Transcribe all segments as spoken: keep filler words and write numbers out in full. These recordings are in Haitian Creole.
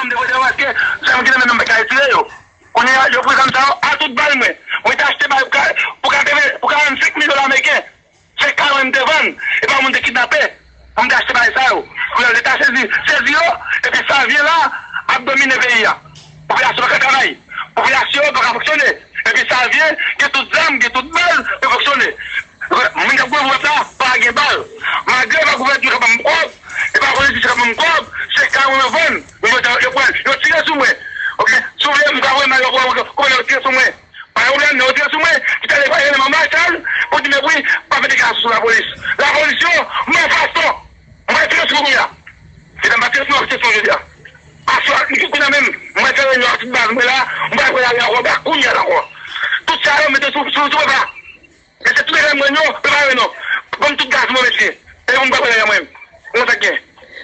m te voye yo paske zam ki nan men m pa ka retire yo. Kounye a, yo pran zam sa yo a tout bal mwen. Mwen te achte bal pou ka-, pou katreven, pou karannsenk mil dola ameriken. Se karen m te vann, e pa moun te kidnape. Pou m te achte bagay sa yo. Kounye a, Leta sezi, sezi yo, epi Savyen la ap domine peyi a. Popilasyon pa ka travay. Popilasyon pa ka fonksyone. Epi Savyen gen tout zam, gen tout bal, yo fonksyone. Moun k ap gouvène la pa gen bal. Malgre pa gouvènman k ap ban m kòb, e pa politisyen k ap ban m kòb, se kay mwen yo vann. Yo, yo, yo pran, yo tire sou mwen. Oke? Si w vle, m ka voye mal yo, yo, yo tire sou mwen. Pa gen pwoblèm, yo tire sou mwen. Ki ta lè pa rele manman chal pou di, men wi, pa mete gason sou lapolis. Lapolis yo, mwen fason. Mwen tire sou mwen la. Se nan mwen tire sou mwen, tire sou mwen jodi a. Aswè, m tout nan menm. Mwen fè reyinyon ak tout baz mwen la. Mwen pa wè la ankò, ba kounye a la ankò. Tout sa yo mete sou, sou, sou papa. Mesye, tout bagay mwen yo, prepare non. Ban m tout gaz mwen, mesye. E pou m pa pale a mwen. Mwen sa gen.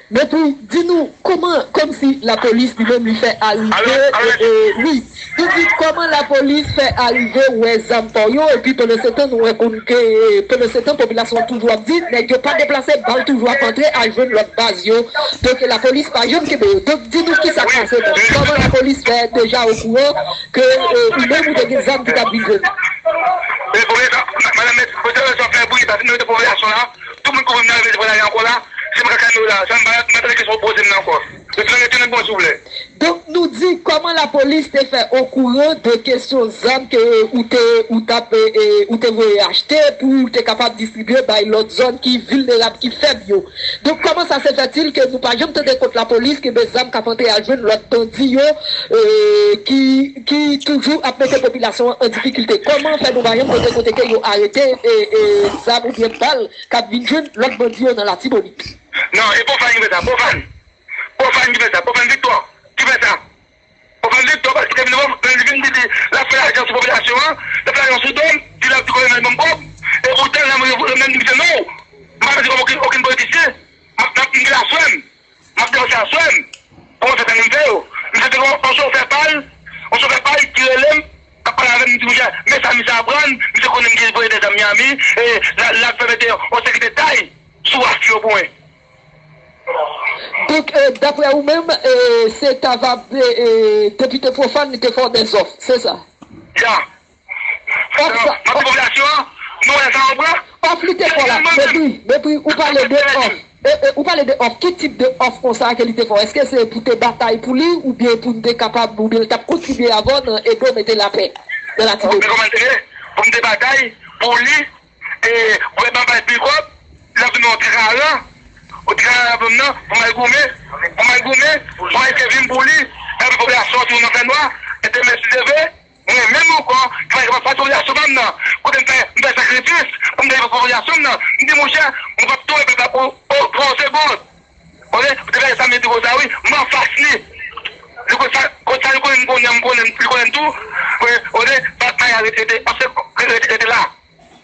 Mepri, di nou, kòman, kòmsi lapolis li menm li fè arive, e, e, wi. Li di, kòman lapolis fè arive wè zam pa w yo, epi pandan se tan, nou wè konn ke, e, pandan se tan, popilasyon an toujou ap di, nèg yo pa deplase, bal toujou ap antre, al jwenn lòt baz yo. Donk, lapolis pa janm kenbe yo. Donk, di nou kisa k pase, donk, kòman lapolis fè deja okouran ke, e, ou menm ou te gen zam ki t ap vin jwenn ou? E pou lè sa, ma-, madanm mèt, pote lè sa fè bri, paske nou rete popilasyon la, tout moun kouvri m nan, rete pran lari ankò la, se mwen k ap kalme yo la, sa m pa, m pa tande kesyon w poze m nan ankò. Rete nan, rete nan bon, silvouplè. Donk, nou di, kòman lapolis te fè okouran de kesyon zam ke ou te, ou t ap, e, e, ou te voye achte pou ou te kapab distribye bay lòt zòn ki vilnerab, ki fèb yo? Donk, kòman sa se fètil ke nou pa janm tande kont lapolis kenbe zam k ap antre al jwenn lòt bandi yo, e, ki, ki toujou ap mete popilasyon an an difikilte? Kòman fè nou pa janm tande kote ke yo arete, e, e, zam oubyen bal k ap vin jwenn lòt bandi yo nan Latibonit? Non, e Pwofàn ki fè sa, Pwofàn. Pwofàn ki fè sa, Pwofàn Viktò ki fè sa. Pwofàn Viktò, paske li vin, li vin di, di, l ap fè lajan sou popilasyon an, l ap fè lajan sou do m, di l ap di kolonèl ban m kòb, e poutan, l ap renmen di misye non, m pa mete kòm okenn, okenn politisyen, m ap, m ap, m gen aswè m, m ap denonse aswè m, pou mwen fè sa m vle yo. Misye te gen yon chofè pa l, yon chofè pa l ki rele m, k ap pale avè m, m di, monchè, men sa misye aprann, misye konnen m gen voye de zam Miami, e l, l ap fè mete yon sekirite tay sou waf yo pou mwen. Donk, e, daprè ou menm, e, se ta va, e, e, depite Pwofàn li te fè w dèzòf, se sa? Ya. Òf sa, m ap di popilasyon an, nou wè sa w pran? Òf li te fè w la, Mepri, Mepri, ou pale de òf. E, e, ou pale de òf, ki tip de òf konsa ke li te fè w? Èske se pou te batay pou li, oubyen pou n te kapab, oubyen l t ap kontribye avè w nan ede w mete lapè nan Latibonit? Oke, kòman l te ye? Pou m te batay pou li, e, gouvènman bay pi kòb, l ap vin yon ti karan, yon ti karan l ap vin nan, pou m al goumen, pou m al goumen, pou m al sèvi m pou li, epi popilasyon an toujou nan fènwa, e demen si Dye vle, mwen menm ankò, ki pa kapab pase popilasyon pa m nan, kote m fè, m fè sakrifis, pou m te popilasyon m nan, m di, monchè, mwen p ap touye pèp la pou, pou, pou yon segonn. Oke, m te fè sa, m te di konsa, wi, m anfas li. Li konn sa, konsa, li konnen m konnen, m konnen, li konnen tou, wi, oke, pa, pa rete, rete, rete, rete la.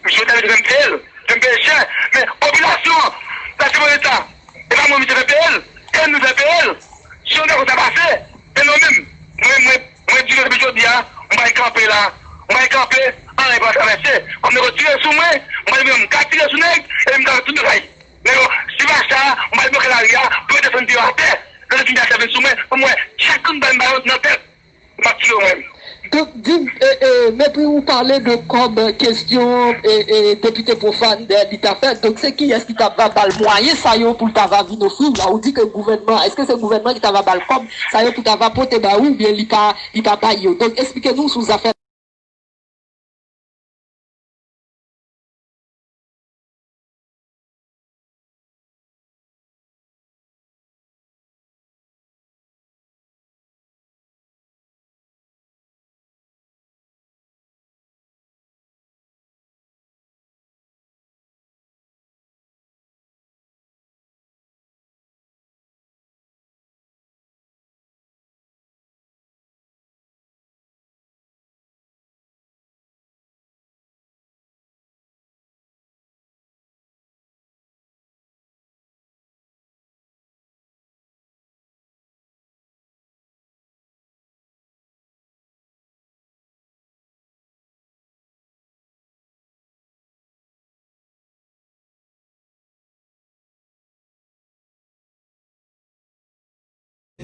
Misye ta vle fè m peye l, fè m peye chè. Men popilasyon an, Latibonit la, e pa mwen misye fè peye l, e nou fè peye l. Si yon nèg konsa pase, e nou menm, mwen, mwen, mwen di nou depi jodi a, mwen pa kanpe la, mwen pa kanpe, anyen pa travèse. Kòm nèg yo tire sou mwen, mwen menm, m ka tire sou nèg, e m ka fè tout bagay. Nèg yo, si pa sa, mwen bloke lari a, pou yo desann pye yo atè, lè yo fin atè vin sou mwen, pou mwen, chak kout bal m ba yo nan tèt. M ap tire mwen. Donk, di m, e, e, Mepri, ou pale de kòb, kesyon, e, e, depite Pwofàn, e, li ta fè. Donk, se kiyès ki ta va ba l mwayen sa yo pou l ta va vin ofri w la? Ou di ke gouvènman, èske se gouvènman ki ta va ba l kòb sa yo pou ta va pote ba ou, oubyen li pa, li pa bay yo? Donk, eksplike nou sou zafè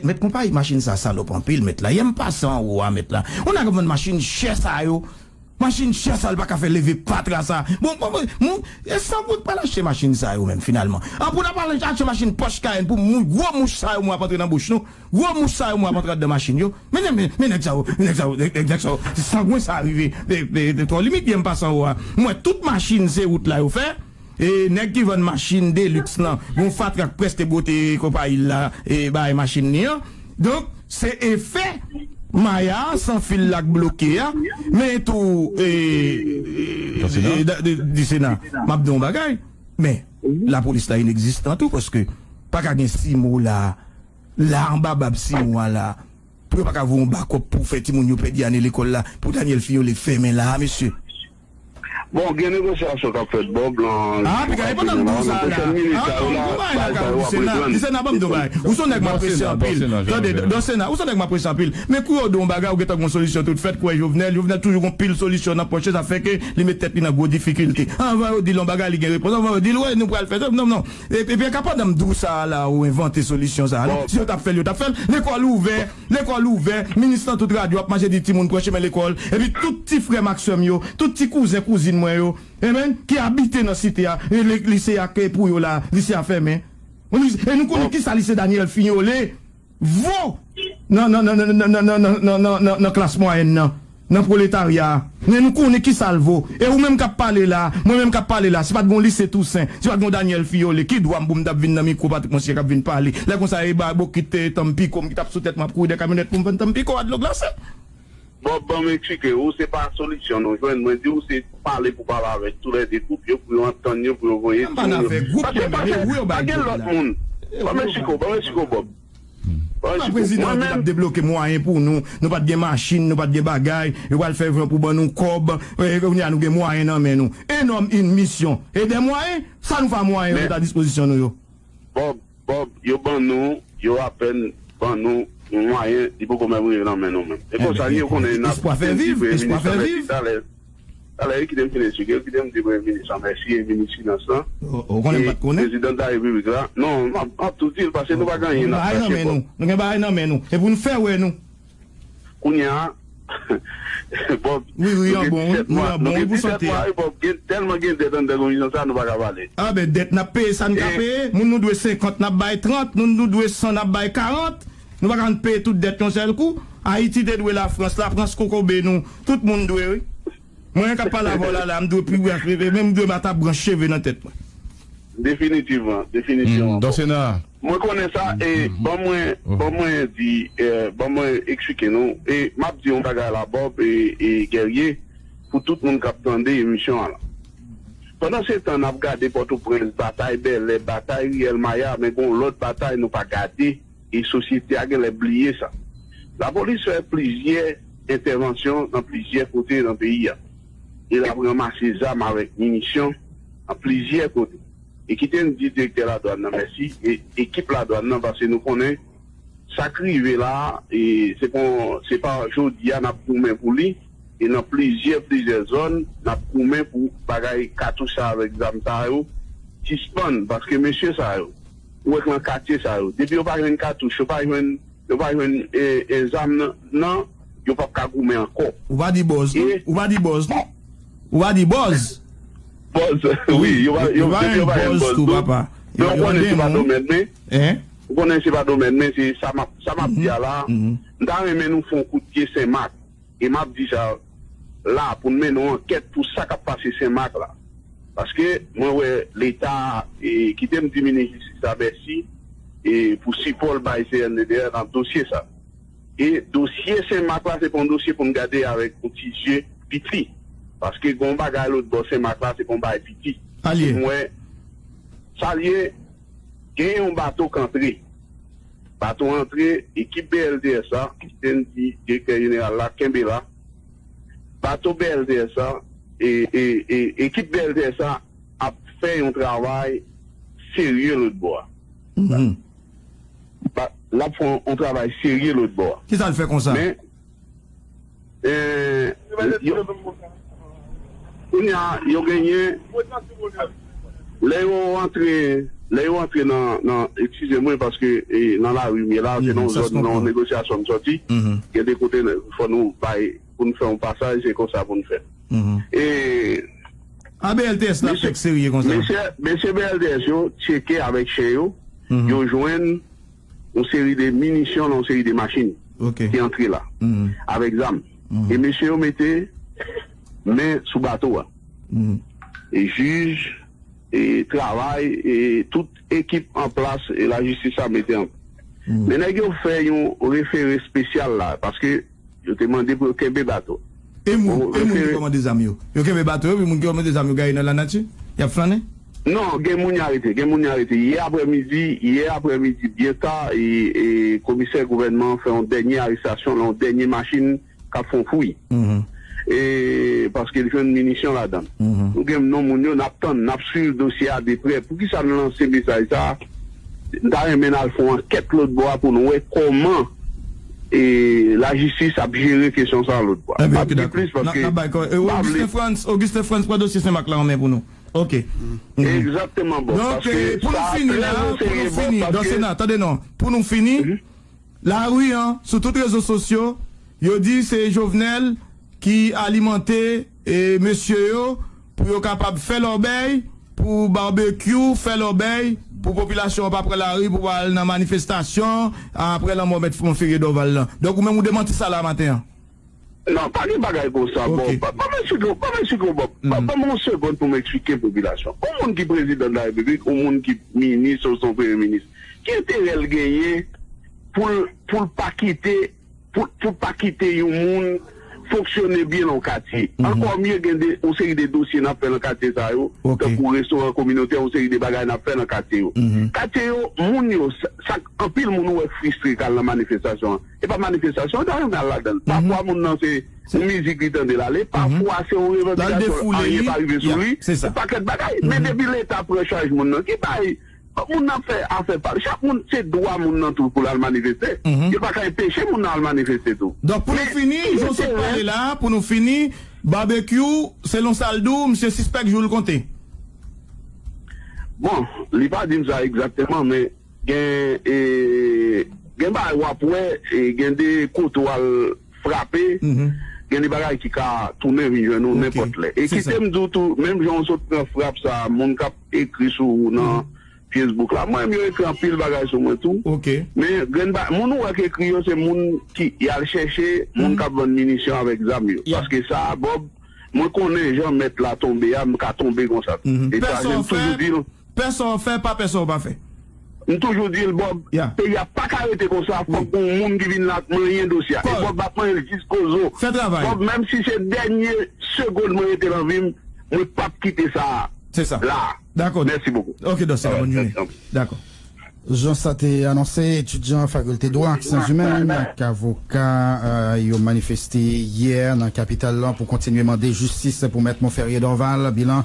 Mèt konpayi machin sa salòp anpil, mèt la. Yè m pase anwo a, mèt la. Ou nan vann machin chè sa yo. Machin chè sa, l pa ka fè leve patra sa. Bon, bon, bon, bon, e san goud pral achte machin sa yo menm, finalman. An pou n ap al achte machin pòch Cayenne pou mou-, gwo mouch sa yo mwen ap antre nan bouch nou. Gwo mouch sa yo mwen ap antre anndan machin yo. Men, men, men nèg sa yo, men nèg sa yo, nèg, nèg sa yo, se sangwen sa rive. E, e, e, twò limit, yè m pase anwo a. Mwen, tout machin se wout la yo fè. E nèg ki vann machin Delux lan, gon fatra k prèske bwote konpayi l la, e bay machin li an. Donk, se efè maya a san fil la k bloke a, men tou, e, e, e, da- de- di Sena, m ap di yon bagay, men lapolis la inegzistan tou, paske pa ka gen simo la, la anba bab simo a la, pou yo pa ka voye yon bakòp pou fè timoun yo pèdi ane lekòl la, pou Daniel Fiyole fèmen la, mesye. Bon, gen negosyasyon k ap fèt, Bob, lan. Ah, piga, e pandan m di w sa la. Ah, non, m di w bagay la, ka pou Sena. Di Sena, ban m di w bagay. Ou se yon nèg m apresye anpil. Tande, Don Sena, ou se yon nèg m apresye anpil. Men kou yo di w yon bagay, ou gentan gon solisyon tout fèt, kwè Jovenel, Jovenel toujou gon pil solisyon nan pòch, sa fè ke li met tèt li nan gwo difikilte. Anvan yo di l yon bagay, li gen repons. Anvan yo di l, wè, nou pral fè sa. Non, non. E, epi, e ka pandan m di w sa la, ou envante solisyon sa la. Si yo t ap fè l, yo t ap fè l. Lekòl ouvè. Lekòl ouvè, minis nan tout radyo ap mache di timoun pran chemen lekòl, epi tout ti frè m ak sè m yo, tout ti kouzen kouzin mwen yo, amen, ki abite nan site a, e le- lise a ke pou yo la, lise a fèmen. E nou konnen kisa lise Daniel Fiyole vo nan, nan, nan klas mwayèn nan. Nan pwoletarya a. Men nou konnen kisa l vo. E ou menm k ap pale la, mwen menm k ap pale la, si pa t gon lise Tousen, si pa t gon Daniel Fiyole, ki dwa m pou m t ap vin nan mikwo Patrick Monsignor k ap vin pale? Lè konsa, e ba bokit, e, tanm piko m ki t ap sou tèt mwen ap kouri dè kamyonèt pou m vann tanm piko a dlo glase. Bon, ban m eksplike ou, se pa solisyon nou jwenn. Mwen di w, se pale pou pale avèk toulède gwoup yo, pou yo antann yo, pou yo voye timoun yo. Paske pa gen, pa gen lòt moun. Ban m eksplike w, ban m eksplike w, Bob. Bon, pa prezidan an ki t ap debloke mwayen pou nou. Nou pa t gen machin, nou pa t gen bagay. Yo pral fè jan pou ban nou kòb. E, kounye a nou gen mwayen nan men nou. Un homme, une mission. E de mwayen, sa nou fè a mwayen yo met a dispozisyon nou yo? Bob, Bob, yo ban nou, yo apèn ban nou mwayen, li poko menm rive nan men nou menm. E konsa, yo konnen n ap di premye minis an mèsi talè. Talè, kite m fin eksplike, kite m di premye minis an mèsi, e minis finans lan, e prezidan de la repiblik la. Non, m ap, m ap tou di l, paske nou pa gen anyen n ap kache, Bob. Nou gen bagay nan men nou. E pou n fè wè nou. Kounye a, Bob, nou gen disèt mwa, nou gen disèt mwa, wi, Bob, gen tèlman gen dèt anndan komisyon sa, nou pa ka pale. A ben, dèt n ap peye, sa n ka peye. Moun nou dwe senkant, n ap bay trant. Moun nou dwe san, n ap bay karant. Nou pa ka peye tout dèt yon sèl kou. Ayiti te dwe Lafrans, Lafrans kokobe nou. Tout moun dwe, wi. Mwen k ap pale avè w la, la, m dwe pi byen cheve, men m dwe mata branch cheve nan tèt mwen. Definitivman, definitivman. Mwen konnen sa, e ban mwen, ban mwen di, e, ban mwen eksplike nou. E m ap di yon bagay la, Bob e, e Guerrier, pou tout moun k ap tande emisyon an la. Pandan se tan, n ap gade Pòtoprens, batay Bèlè, batay Riyèl Maya, men gon lòt batay nou pa gade, e sosyete a genlè bliye sa. Lapolis fè plizyè entèvansyon nan plizyè kote nan peyi a. E l ap ranmase zam avèk minisyon nan plizyè kote. E kite n di direktè ladwàn nan mèsi, e ekip ladwàn nan, paske nou konnen sa k rive la a, e se pa, se pa jodi a n ap goumen pou li, e nan plizyè, plizyè zòn, n ap goumen pou bagay katouch sa avèk zam sa yo sispann, paske mesye sa yo, ou wè k nan katye sa yo, depi yo pa jwenn katouch, yo pa jwenn, yo pa jwenn, e, e, zam nan, nan, yo p ap ka goumen ankò. Ou pa di bòz, non? Ou pa di bòz, non? Ou pa di bòz? Bòz, wi, yo pa, yo, yo pa jwenn bòz tou, papa. Men ou konnen se pa domèn mwen. Ou konnen se pa domèn mwen, se sa m ap, sa m ap di a la. M ta renmen nou fè yon kout pye Senmak. E m ap di sa la pou n mennen yon ankèt pou sa k ap pase Senmak la. Paske mwen wè Leta, e, kite m di minis jistis la mèsi, e, pou sipò l bay C N D D R nan dosye sa. E dosye Senmak la, se pa yon dosye pou n gade avèk yon ti zye piti. Paske gen yon bagay lòt bò Senmak la, se pa yon bagay piti. Sa l ye? Mwen, sa l ye, gen yon bato k antre. Bato antre, ekip B L T S la, kite n di direktè jeneral la, kenbe la. Bato B L T S la, e, e, e, ekip B L T S la ap fè yon travay serye lòt bò a. Ba, l ap fè yon, yon travay serye lòt bò a. Kisa l fè konsa? Men, e, yo, kounye a, yo genyen, lè yo antre, lè yo antre nan, nan, eskize mwen, paske, e, nan lari m ye la, se nan yon zòn, nan yon negosyasyon m sòti, gen de kote fò nou bay, pou n fè yon pasaj, se konsa pou n fè. E, A B L T S la, mesye, tèks serye konsa. Mesye, mesye B L T S yo tcheke avèk chen yo, yo jwenn yon seri de minisyon nan yon seri de machin ki antre la, avèk zam. E mesye yo mete men sou bato a. E jij, e travay, e tout ekip an plas, e lajistis la mete an. Men nèg yo fè yon refere espesyal la, paske yo te mande pou yo kenbe bato. E moun, e moun ki kòmande zam yo? Yo kenbe bato yo, epi moun ki kòmande zam yo gaye nan lanati? Y ap flannen? Non, gen moun y arete, gen moun y arete. Yè aprèmidi, yè aprèmidi, byen ta, e, e komisè gouvènman an fè yon dènye arestasyon nan yon dènye machin k ap fè yon fouy. E, paske l jwenn minisyon ladan l. Nou gen non moun yo, n ap tann, n ap swiv dosye a de prè. Poukisa n lanse mesaj sa a? M ta renmen n al fè yon ankèt lòt bò a pou n wè kòman, e, lajistis ap jere kesyon sa a lòt bò a. M p ap di plis paske m pa vle. Augustin Frantz, Augustin Frantz pran dosye Senmak la an men pou nou. Ok. Egzakteman, Bob. Donk, paske, e, pou nou fini la, pou nou fini, Dòsena, tande non. Pou nou fini, lari an, sou tout rezo sosyo, yo di se Jovenel ki alimante, e, mesye yo pou yo kapab fè lòbèy, pou babekyou fè lòbèy, pou popilasyon an pa pran lari, pou pa al nan manifestasyon, apre lanmò Mèt Monferrier Dorval lan. Donk, ou menm ou demanti sa la maten an? Non, pa gen bagay konsa, Bob. Pa, pa mèsi gwo, pa mèsi gwo, Bob. Pa, ban mwen yon segonn pou m eksplike popilasyon. Yon moun ki prezidan de la repiblik, yon moun ki minis, ou se yon premye minis, ki enterè l genyen pou l, pou l pa kite, pou, pou pa kite yon moun fonksyone byen nan yon katye? Ankò mye, gen de, yon seri de dosye n ap fè nan katye sa yo, tankou restoran kominotè, yon seri de bagay n ap fè nan katye yo. Katye yo, moun yo, sa, sa, anpil moun ou wè fristre k al nan manifestasyon an. E pa manifestasyon, yo ta renmen al ladan l. Pafwa moun nan se yon mizik li tande l ale, pafwa se yon revandikasyon, anyen pa rive sou li, yon pakèt bagay. Men depi Leta pran chaj moun nan, ki bay, moun nan fè afè pa l. Chak moun, se dwa moun nan tou pou l al manifeste. Yo pa ka enpeche moun nan al manifeste tou. Donk, pou nou fini, jan w sot pale la, pou nou fini, Babekyou, selon sa l di w, misye sispèk jou l konte. Bon, li pa di m sa egzakteman, men gen, e, gen bagay w ap wè, e, gen de kote w al frape, gen de bagay ki ka tounen vin jwenn ou nenpòt lè. E kite m di w tou, menm jan w sot pran frap sa, moun k ap ekri sou ou nan Facebook la, mwen menm yo ekri anpil bagay sou mwen tou. Men grenn ba-, moun ou wè k ekri yo, se moun ki y al chèche, moun k ap vann minisyon avèk zam yo. Paske sa a, Bob, mwen konnen jan mèt la tonbe a, m ka tonbe konsa tou. E sa, jan m toujou di l, Pè sa w fè, pa pè sa w pa fè. M toujou di l, Bob, peyi a pa ka rete konsa, fòk gon moun ki vin la manyen dosye a. E Bob ap manyen l jiskozo. Fè travay. Bob, menm si se dènye segonn mwen rete nan vi m, mwen p ap kite sa la. Se sa. Dakò. Mèsi bokou. Ok, Dòsè, bòn jounen. Dakò. Jan sa te anonse, etidyan Fakilte Dwa ak Syans Imèn ak avoka, euh, yo manifeste yè nan kapital lan pou kontinye mande jistis pou Mèt Monferrier Dorval. Bilan,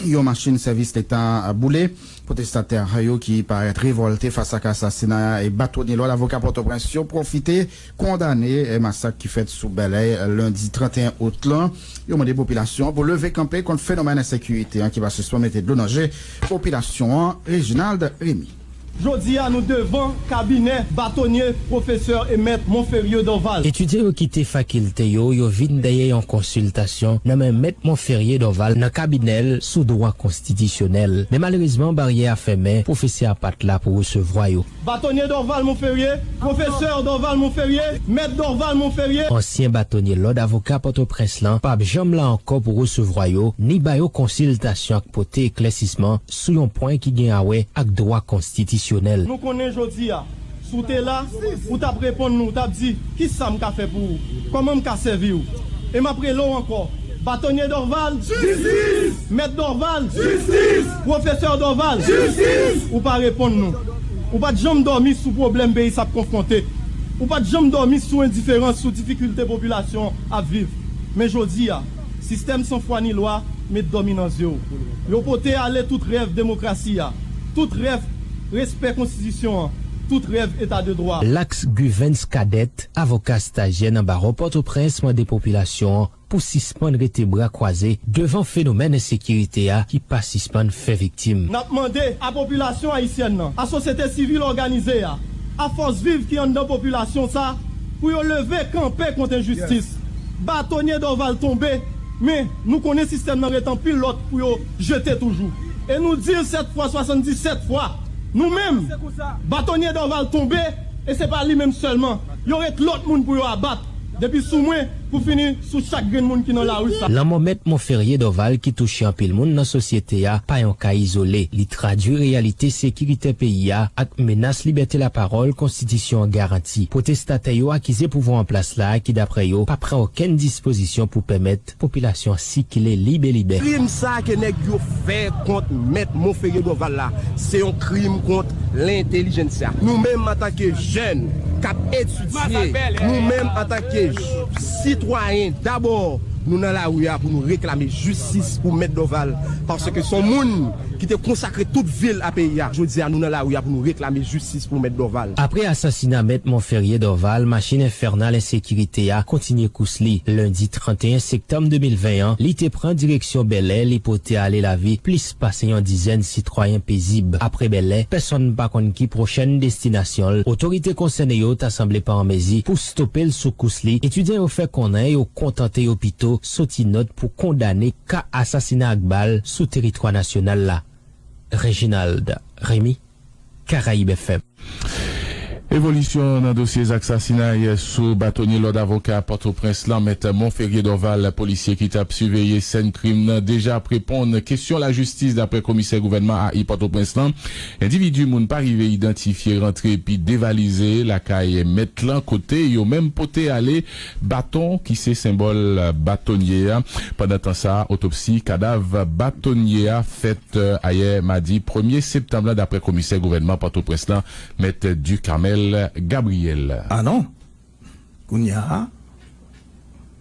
yon machin sèvis leta boule. Pwotestatè yo ki parèt revòlte fas ak asasina e batonye lòd avoka Pòtoprens yo pwofite kondane, eh, masak ki fèt sou Bèlè lendi trannteyen out lan. Yo mande popilasyon an pou leve kanpe kont fenomèn ensekirite an ki pa sispann mete dlo nan je popilasyon an. Reginald Remy. Jodi a, nou devan kabinè batonye, pwofesè e mèt Monferrier Dorval. Etidyan yo kite fakilte yo, yo vin dèyè yon konsiltasyon nan men mèt Monferrier Dorval nan kabinè l sou dwa konstitisyonèl. Men malerezman, baryè a fèmen, pwofesè a pa t la pou resevwa yo. Batonye Dorval Monferrier, pwofesè Dorval Monferrier, mèt Dorval Monferrier. Ansyen batonye lòd avoka Pòtoprens lan p ap janm la ankò pou resevwa yo, ni ba yo konsiltasyon ak pote eklèsisman sou yon pwen ki gen a wè ak dwa konstitisyonèl. Nou konnen jodi a, si w te la, ou t ap reponn nou, ou t ap di, "Kisa m ka fè pou ou? Kòman m ka sèvi w?" E m ap rele w ankò, Batonye Dorval? Jistis! Mèt Dorval? Jistis! Pwofesè Dorval? Jistis! Ou pa reponn nou. Ou pa t janm dòmi sou pwoblèm peyi sa ap konfwonte. Ou pa t janm dòmi sou endiferans, sou difikilte popilasyon ap viv. Men jodi a, sistèm san fwa ni lwa met dòmi nan zye w. Yo pote ale tout rèv demokrasi a, tout rèv respè konstitisyon an, tout rèv eta de dwa. Lax Guvens Cadet, avoka estajyè nan bawo Pòtoprens, mande popilasyon an pou sispann rete bra kwaze devan fenomèn ensekirite a ki pa sispann fè viktim. N ap mande a popilasyon ayisyèn nan, a sosyete sivil òganize a, a fòs viv ki anndan popilasyon sa, pou yo leve kanpe kont enjistis. Batonye Dorval tonbe, men nou konnen sistèm nan ret anpil lòt pou yo jete toujou. E nou di l sèt fwa, swasanndisèt fwa, nou menm, batonye Dorval tonbe, e se pa li menm sèlman. Yo ret lòt moun pou yo abat, depi sou mwen pou fini sou chak grenn moun ki nan lari sa. Lanmò Mèt Monferrier Dorval ki touche anpil moun nan sosyete a pa yon ka izole. Li tradui reyalite sekiritè peyi a ak menas libète lapawòl konstitisyon an garanti. Pwotestatè yo akize pouvwa an plas la ki, daprè yo, pa pran okenn dispozisyon pou pèmèt popilasyon an sikile libelibè. Krim sa ke nèg yo fè kont Mèt Monferrier Dorval la, se yon krim kont lentelijensya. Nou menm, antanke jèn k ap etidye, nou menm, antanke sitwayen, dabò, nou nan lari a pou nou reklame jistis pou Mèt Dorval, paske se yon moun ki te konsakre tout vi l a peyi a. Jodi a, nou nan lari a pou nou reklame jistis pou Mèt Dorval. Apre asasina Mèt Monferrier Dorval, machin enfènal ensekirite a kontinye kous li. Lendi trannteyen septanm de mil ven an, li te pran direksyon Bèlè, li pote ale lavi plis pase yon dizèn sitwayen pezib. Apre Bèlè, pèsonn pa konn ki pwochèn destinasyon l. Otorite konsène yo ta sanble pa an mezi pou stope l sou kous li. Etidyan yo fè konnen yo kontante yo pito soti nòt pou kondane ka asasina ak bal sou teritwa nasyonal la. Reginald Remy, Karayib F M. Evolisyon nan dosye zak sasinay sou batonye lòd avoka Pòtoprens lan, Mèt Monferrier Dorval. Polisye ki t ap siveye sèn krim nan deja ap reponn kesyon lajistis, daprè komisè gouvènman A I Pòtoprens lan. Endividi moun pa rive idantifye rantre epi devalize lakay mèt lan, kote yo menm pote ale baton ki se senbòl batonye a. Pandan tan sa, otopsi kadav batonye a fèt, eh, ayè madi premye septanm lan, daprè komisè gouvènman Pòtoprens lan, Mèt Ducarmel Gabriel. Ah non. Kounye a,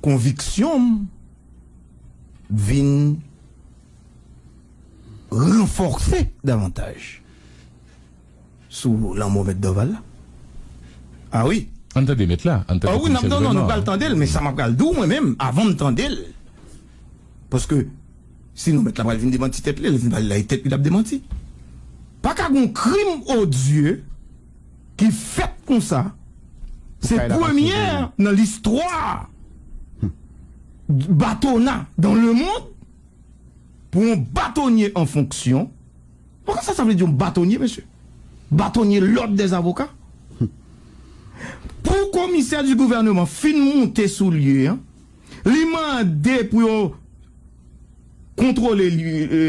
konviksyon m vin ranfòse davantaj sou lanmò Mèt Dorval la. Ah wi. Ann tande mèt la, ann tande komisè gouvènman an. Ah wi, n ap, non, non, nou pral tande l, men sa m ap pral di w mwen menm, avan m tande l. Paske sinon mèt la pral vin demanti tèt li, li vin pale la, e tèt li l ap demanti. Pa ka gon krim odye ki fèt konsa. Se premyè nan listwa batona dans le monde pou yon batonye an fonksyon. Bon, sa, sa vle di yon batonye, mesye? Batonye l'ordre des avocats? Pou komisè di gouvènman fin monte sou lye an, li mande pou yo kontwole li, e,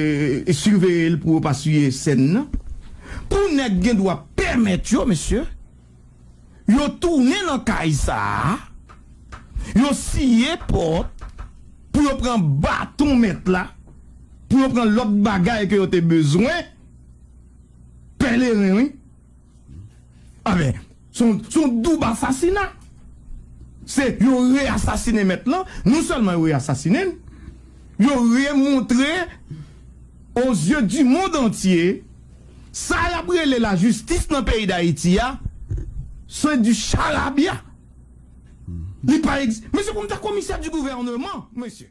e siveye l pou yo pa siye sèn nan. Pou nèg gen dwa pèmèt yo, mesye, yo tounen nan kay sa a, yo siye pòt, pou yo pran baton mèt la, pou yo pran lòt bagay ke yo te bezwen, pèleren, wi. Anben, se yon, se yon doub asasina. Se yo reasasinen mèt lan, non sèlman yo reasasinen l, yo remontre aux yeux du monde entier sa y ap rele lajistis nan peyi Dayiti a, se du charabya. Li pa egz-, mesye, pou m ta komisè di gouvènman, mesye.